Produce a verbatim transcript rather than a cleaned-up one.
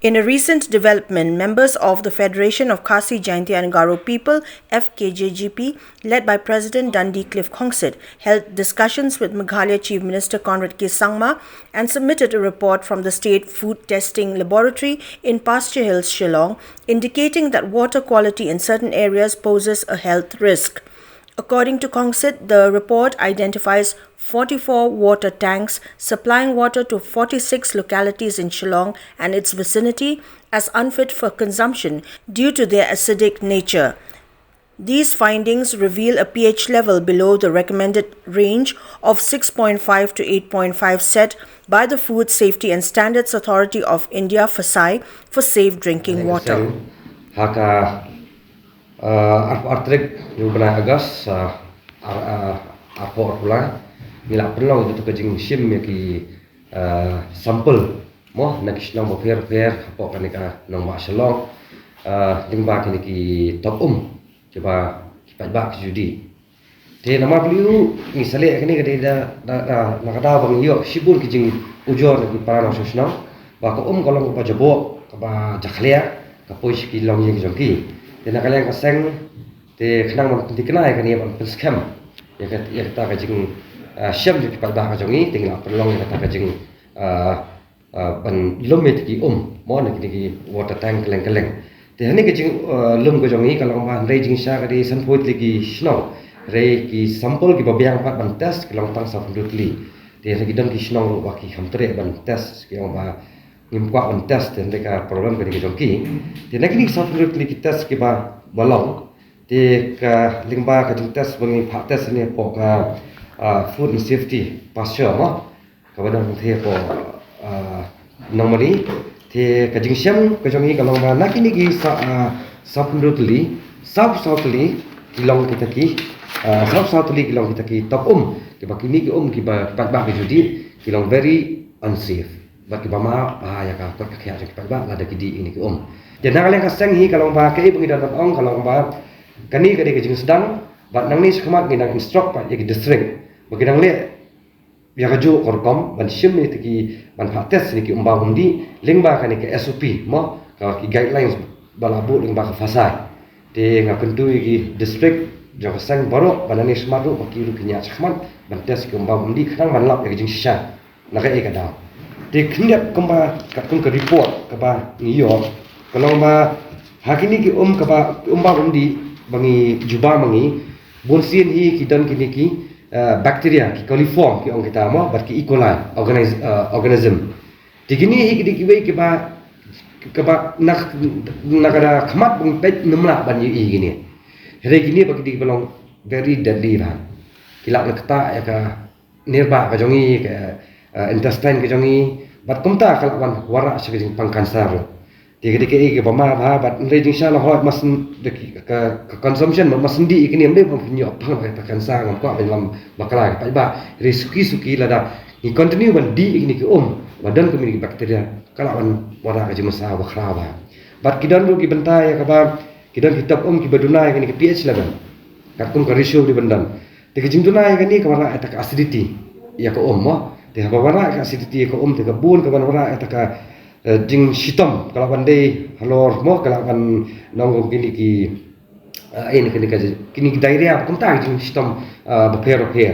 In a recent development, members of the Federation of Khasi Jaintia and Garo People, F K J G P, led by President Dundee Cliff Khongsit, held discussions with Meghalaya Chief Minister Conrad K Sangma and submitted a report from the State Food Testing Laboratory in Pasture Hills, Shillong, indicating that water quality in certain areas poses a health risk. According to Khongsit, the report identifies forty-four water tanks supplying water to forty-six localities in Shillong and its vicinity as unfit for consumption due to their acidic nature. These findings reveal a pH level below the recommended range of six point five to eight point five set by the Food Safety and Standards Authority of India, FSSAI, for safe drinking water. Ha ka arphew ar tarik u bnai August, ar arphew arphew lai, ngi la pynlong ïa ka jingshim ïa ki sample mo na ki shnong bapher bapher hapoh kane ka nongbah Shillong, lyngba kine ki top um kiba ki paidbah ki ju dih. Te namar balei ngi sa leh kane ka dei da na ka daw ba ngi ïoh shibun ki jingujor na ki para nongshong shnong ba ka um ka long kaba jaboh, kaba jakhlia, ka poi sha ki longïing jong ki. Te na ka liang ka seng te khnang ban pynthikna ïa kane, ban pynskhem ïa kata ka jingshem jong ki paidbah ka jong ngi, te ngi la pynlong ïa kata ka jing ban lum ïa ki um mo na kine ki water tank kylleng kylleng. Te hangne ka jinglum ka jong ngi ka long ba hynrei jingshisha ka dei sanphew tylli ki shnong, hynrei ki sample kiba biang pat ban test ki long tang sawphew tylli. Te hynrei ki don ki shnong ruh ba ki kham treh ban test, ki ong ba ngim kwah ban test, te hynrei ka problem ka dei ka jong ki. Te na kine ki sawphew tylli ki test kiba long, te ka lyngba ka jingtest ba ngi phah test hangne hapoh ka Food and Safety Pasture mo, kaba don hangthie hapoh Nongmari. Te ka jingshem ka jong ngi ka long ba na kine ki sawphew tylli, sawphew saw tylli ki long kita ki, sawphew saw tylli ki long kita ki top um, kiba kine ki um kiba paidbah ki ju dih ki long very unsafe. Bad kiba map bha ïa ka kot ka khiah jong ki paidbah lada ki dih ïa kine ki um. Te na ka liang ka seng hi ka long ba kaei ba ngi don ban ong ka long ba kane ka dei ka jingsdang, bad nangne shakhmat ngi dang instruct pat ïa ki district ba ki dang leh ïa kajuh ka rukom ban shim ïa ki, ban phah test ïa ki um bam um dih lyngba kane ka S O P mo, ka ki guidelines ba la buh lyngba ka FSSAI. Te nga kyntu ïa ki district jong ka seng baroh ba nangne shakhmat ruh ba ki ruh kin ïaid shakhmat ban test ïa ki um bam um dih khnang ban lap ïa ka jingshisha na kaei ka daw. Te khyndiat kumba katkum ka report kaba ngi ïoh ka long ba ha kine ki um kaba, um bam um dih ba ngi ju bam ma ngi, bunsien hi ki don kine ki bacteria, ki coliform ki ong kita mo, bad ki E. coli organism. Te kine hi ki dei kiwei kiba, kaba na ka da khmat ba ngi peit ngim lah ban ïohi kine. Hynrei kine ba ki dei kiba long very deadly bha. Ki lah ban ktah ïa ka nirbah ka jong ngi, ka intestine ka jong ngi, bad kumta ka lah ban wanrah sha ka jingpang cancer ruh. Te ka dei kaei kaba map bha, bad hynrei jingshisha la hoi mas ka consumption mas dih ïa kine, ym dei ban pynïoh pang ka cancer, ngam kwah ban lam bakla ka paidbah. Hynrei suki suki lada ngi continue ban dih ïa kine ki um ba don kine ki bacteria, ka lah ban wanrah ka jingmynsiem bakhraw bha. Bad ki don ruh ki bynta ïa kaba ki don ki top um kiba duna ïa kine ki pH level katkum ka ratio dei ban don. Te ka jingduna ïa kane ka wanrah ïa ka acidity ïa ka um mo. Te haba wanrah ïa ka acidity ïa ka um te ka bun ka ban wanrah ïa ka jingshitom, ka lah ban dei halor mo, ka lah ban long kine ki, kine ki diarrhea, kumta ki jingshitom bapher bapher.